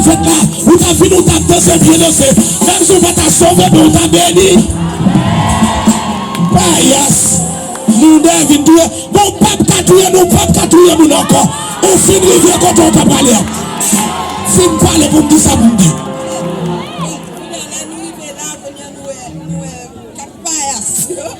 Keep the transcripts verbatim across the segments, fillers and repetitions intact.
Fèt la, ou t ap vini, ou t ap danse, byen danse. Menm si w pa ta sove, men ou ta beni. Payas. Moun dèyè vin touye. Bon, w p ap ka touye nou, w p ap ka touye moun ankò. Ou fin rive kote w ta prale a. Fin pale pou m di sa pou m di. Kounye a, lè nou rive la, kounye a, nou wè, nou wè kat payas yo.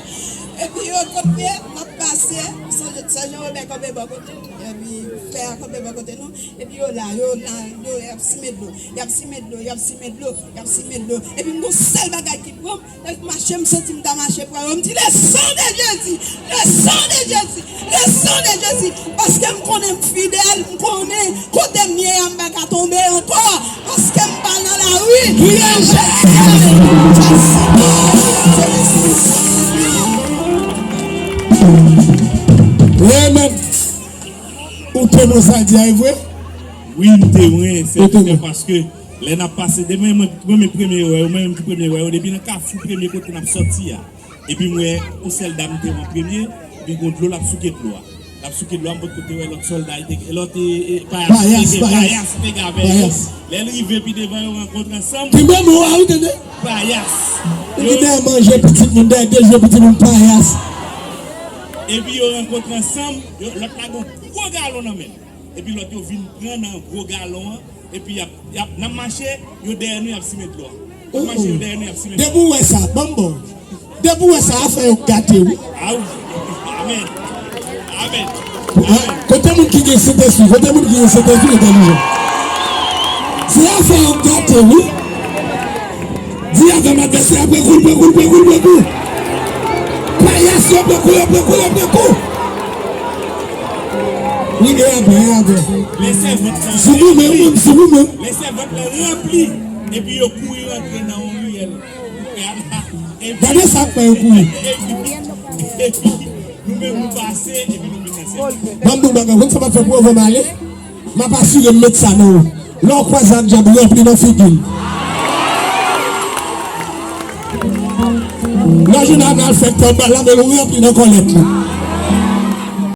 Epi yo kote n ap pase, San Jan Wobè kanpe bò kote nou, epi fè a kanpe bò kote nou. Epi yo la, yo la, yo, y ap simen dlo, y ap simen dlo, y ap simen dlo, y ap simen dlo. Epi m gon sèl bagay ki pran m, lè m mache, m santi m ta mache pran yo. M di, le sang de Jésus, le sang de Jésus, le sang de Jésus. Paske m konnen m fidèl, m konnen kote m ye a, m pa ka tonbe ankò. Paske m pa nan lari. Kriye Jezi! Amen. Ou temwen sa di a, e vre? Wi, m temwen, sèvitè, paske lè n ap pase, demen mwen, mwen menm premye wè yo, mwen menm ki premye wè yo, depi nan kafou premye kote n ap sòti a. Epi m wè yon sèl dam te an premye, epi gon dlo, l ap souke dlo a. L ap souke dlo a, m potko te wè lòt sòlda, e te, lòt, e, e, payas, payas, te, payas, payas te gavè yo. Payas. Lè l rive pi devan, yo rankontre ansanm. Kenbe mo a, wi, tande. Payas. Ou ki dèyè manje pitit moun, dèyè de je pitit moun, payas. Epi yo rankontre ansanm, yo, lòt la gon gwo galon nan men l. Epi lòt yo vin pran nan gwo galon an, epi y ap, y ap, n ap mache, yo dèyè nou, y ap simen dlo a. N ap mache, yo dèyè nou, y ap simen dlo a. Depi w wè sa, ban m ba w. Depi w wè sa, afè yo gate, wi. A wi. Amèn. Amèn. Amèn. Kote moun ki gen Sentespri? Kote moun ki gen Sentespri entèlijan? Se afè yo gate, wi. Di avè m, advèsè a, pran kou, pran kou, pran kou, pran kou. Payas yo pran kou, yo pran kou, yo pran kou. Wi, e avè, e avè. Lè sèvant lan, si goumen, ou menm, si goumen. Lè sèvant lan ranpli, epi yo kouri rantre nan yon riyèl. Epi, gade sa k fè yo kouri. Epi, epi, nou menm nou pase, epi nou vin nan sèvant. Ban m di w bagay, konn sa m ap fè pou yo voye m ale? M ap asire m met sa nan ou. Lè w kwaze ak dyab, ranpli nan figi l. Lè w jwenn avè l, fè kòb la, men ou ranpli nan kòlèt li.